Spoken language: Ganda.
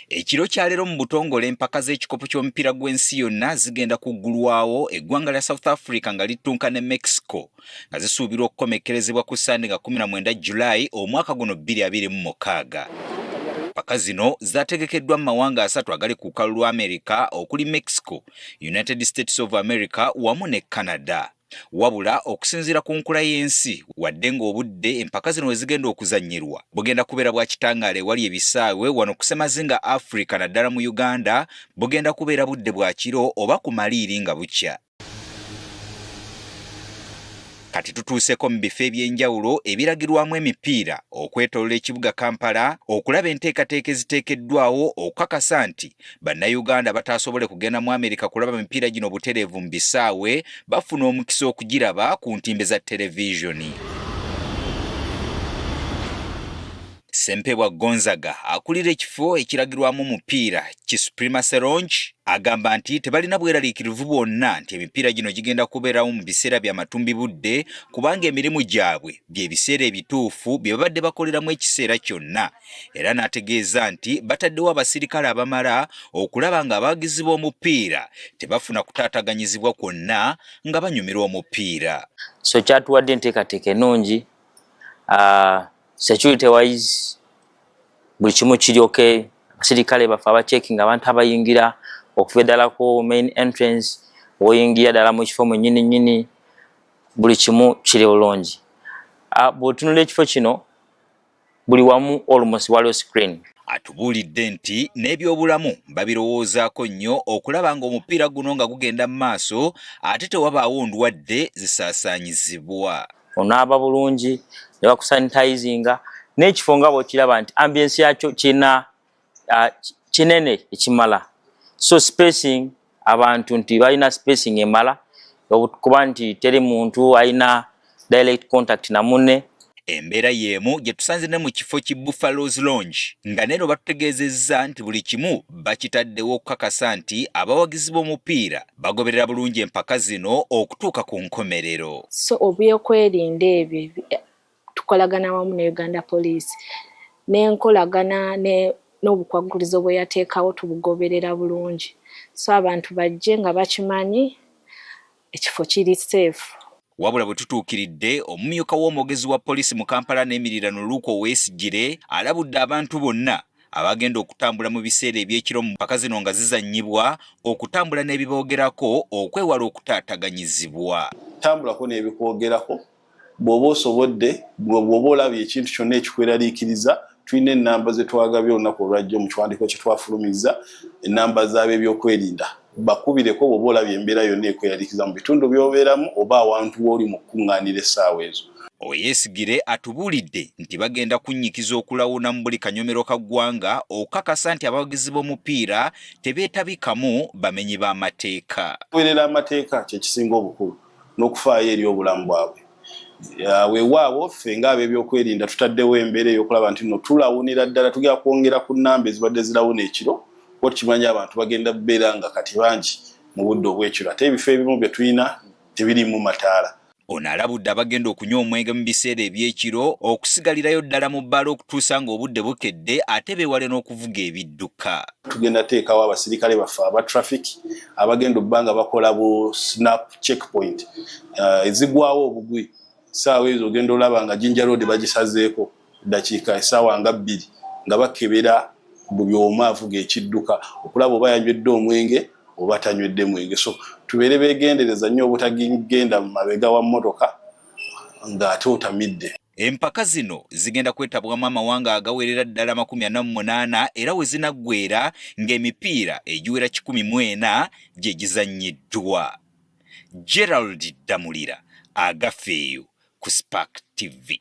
Ekiro kya leero mu butongole empaka z'ekikopo ky'omupiira gw'ensi yonna zigenda kuggulwawo eggwanga lya South Africa nga littunka ne Mexico nga zisuubirwa okukomekkerezebwa ku Ssande nga 19 July omwaka guno 2026. Empaka zino zaategekeddwa mu mawanga asatu agali ku lukalu lwa Amerika okuli Mexico, United States of America wamu ne Canada. Wabula okusinziira ku nkula y'ensi, wadde ng'obudde empaka zino we zigenda okuzannyirwa bugenda kubeera bwa kitangaala ewali ebisaawe wano ku ssemazinga Africa naddala mu Uganda, bugenda kubeera budde bwa kiro oba ku maliiri nga bukya. Kati tutuuseko mu bifo eby'enjawulo ebiragirwamu emipiira okwetoolola ekibuga Kampala okulaba enteekateeka eziteekeddwawo okukakasa nti Bannayuganda abataasobole kugenda mu Amerika kulaba mipiira gino butereevu mu bisaawe bafuna omukisa okugiraba ku ntimbe za terevizoni. Ssempebwa Gonzaga akulira ekifo ekiragirwamu omupiira ki Supremacy Lounge agamba nti tebalina bweraliikirivu bwonna nti emipiira gino gigenda kubeerawo mu biseera bya matumbi budde kubanga emirimu gyabwe bye biseera ebituufu bye babadde bakoleramu ekiseera kyonna era n'ategeeza nti bataddewo abasirikale abamala okulaba ng'abawagizi b'omupiira tebafuna kutaataganyizibwa kwonna nga banyumirwa omupiira. So kyatuwadde enteekateeka ennungi, security wise buli kimu kiri okay. Abasirikale baffe abachecking abantu abayingira okuva eddala ku main entrance woyingira ddala mu kifo mwennyini nnyini, buli kimu kiri bulungi. Bw'otunula ekifo kino buli wamu almost waliwo screen. Atubuulidde nti n'ebyobulamu babirowoozaako nnyo okulaba ng'omupiira guno nga gugenda mu maaso ate tewabaawo ndwadde zisaasaanyizibwa. Onaaba bulungi ne bakusanitizinga n'ekifo nga bw'okiraba nti ambience yakyo kirina kinene ekimala, so spacing abantu nti balina spacing emala kuba nti teri muntu alina direct contact na munne. Embeera y'emu gye tusanze ne mu kifo ki Buffalo's Lounge nga neeno batutegeezezza nti buli kimu bakitaddewo okukakasa nti abawagizi b'omupiira bagoberera bulungi empaka zino okutuuka ku nkomerero. So ebyokwerinda ebyo tukolagana wamu ne Uganda Police n'enkolagana n'obukwakulizo bwe yateekawo tubugoberera bulungi, so abantu bajje nga bakimanyi ekifo kiri safe. Wabula bwe tutuukiridde omumyuka w'omwogezi wa poliisi mu Kampala n'emirirano Luke Owesigire alabudde abantu bonna abagenda okutambula mu biseera eby'ekiro mu mpaka zino nga zizannyibwa okutambula n'ebiboogerako okwewala okutaataganyizibwa. Tambulako n'ebikwogerako bw'oba osobodde, bw'oba olabye ekintu kyonna ekikweraliikiriza, tulina ennamba ze twagabye olunaku olwajjo mu kiwandiiko kye twafulumizza, ennamba z'ab'ebyokwerinda. Bakubireko bw'oba olabye embeera yonna ekweraliikiriza mu bitundu by'obeeramu oba awantu w'oli mu kukuŋŋaanira essaawa ezo. Oyesigire atubuulidde nti bagenda kunnyikiza okulawuna mu buli kanyomero ka ggwanga okukakasa nti abawagizi b'omupiira tebeetabikamu bamenyi b'amateeka. Okugoberera amateeka kye kisinga obukulu n'okufaayo eri obulamu bwabwe. Weewaawo ffe ng'ab'ebyokwerinda tutaddewo embeera ey'okulaba nti nno tulawunira ddala, tugenda kwongera ku nnamba ezibadde zirawuna ekiro kuba tukimanyi abantu bagenda kubeera nga kati bangi mu budde obw'ekiro ate ebifo ebimu bye tulina tebiriimu mataala. Ono alabudde abagenda okunywa omwenge mu biseera eby'ekiro okusigalirayo ddala mu bbaala okutuusa ng'obudde bukedde ate beewale n'okuvuga ebidduka. Tugenda teekawo abasirikale baffe aba traffic abagenda obba nga bakola bu snap checkpoint ezigwawo obugwi. Essaawa ezo ogenda olaba nga Jinja Road bagisazeeko ddakiika essaawa nga bbiri nga bakebera buli omu avuga ekidduka okulaba oba yanywedde omwenge oba tanywedde mwenge. So tubeere beegendereza nnyo obutagenda mu mabega wa mmotoka ng'ate otamidde. Empaka zino zigenda kwetabwamu amawanga agawerera ddala 48 era we zinaggweera ng'emipiira egiwera 104 gye gizannyiddwa. Gerald Ddamulira, Agafeeyo ku Spark TV.